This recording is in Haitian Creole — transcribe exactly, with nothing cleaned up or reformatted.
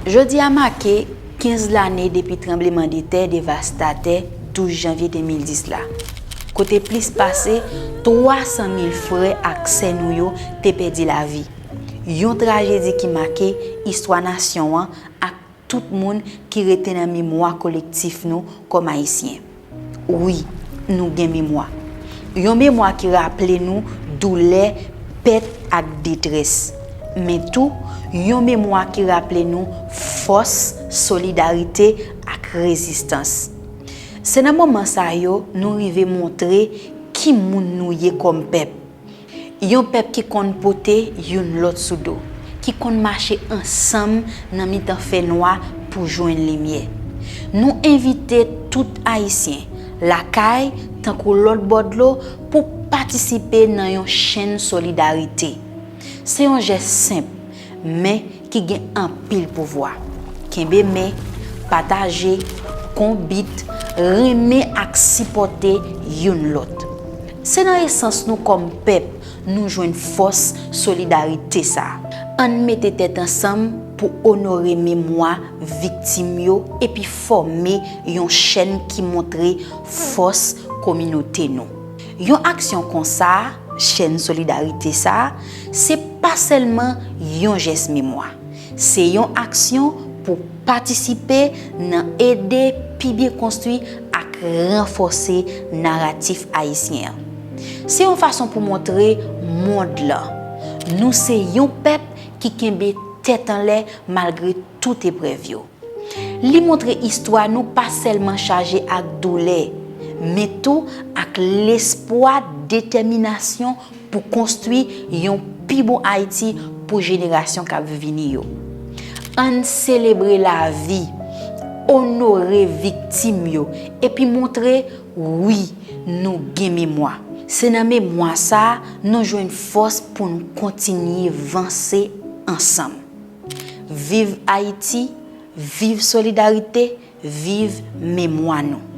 Jodi a make kenz lane depi tranblemanntè devastatè douz janvye de mil dis la, kote plis pase twa san mil frè ak sè nou yo te pèdi lavi. Yon trajedi ki make istwa nasyon an ak tout moun ki rete nan memwa kolektif nou kòm Ayisyen. Wi, nou gen memwa. Yon memwa ki raple nou doulè, pèt ak detrès. Men tou, yon memwa ki raple nou fòs, solidarite ak rezistans. Se nan moman sa yo nou rive montre ki moun nou ye kòm pèp. Yon pèp ki konn pote youn lòt sou do, ki konn mache ansanm nan mitan fènwa pou jwenn limyè. Nou envite tout Ayisyen, lakay tankou lòt bò dlo, pou patisipe nan yon chenn solidarite. Se yon jès senp, men ki gen anpil pouvwa. Kenbe men, pataje, konbit, renmen ak sipòte youn lòt. Se nan esans nou kòm pèp nou jwenn fòs solidarite sa a. Ann mete tèt ansanm pou onore memwa viktim yo epi fòme yon chèn ki montre fòs kominote nou. Yon aksyon konsa, chèn solidarite sa a, se pa sèlman yon jès memwa. Se yon aksyon pou patisipe nan ede pi byen konstwi ak ranfòse naratif ayisyen an. Se yon fason pou montre mond lan nou se yon pèp ki kenbe tèt anlè malgre tout eprèv yo. Li montre istwa nou pa sèlman chaje ak doulè, men tou ak lespwa, detèminasyon pou konstwi yon pi bon Ayiti pou jenerasyon k ap vini yo. Ann selebre lavi, onore viktim yo, epi montre, wi, nou gen memwa. Se nan memwa sa a nou jwenn fòs pou n kontinye vanse ansanm. Viv Ayiti, viv solidarite, viv memwa nou.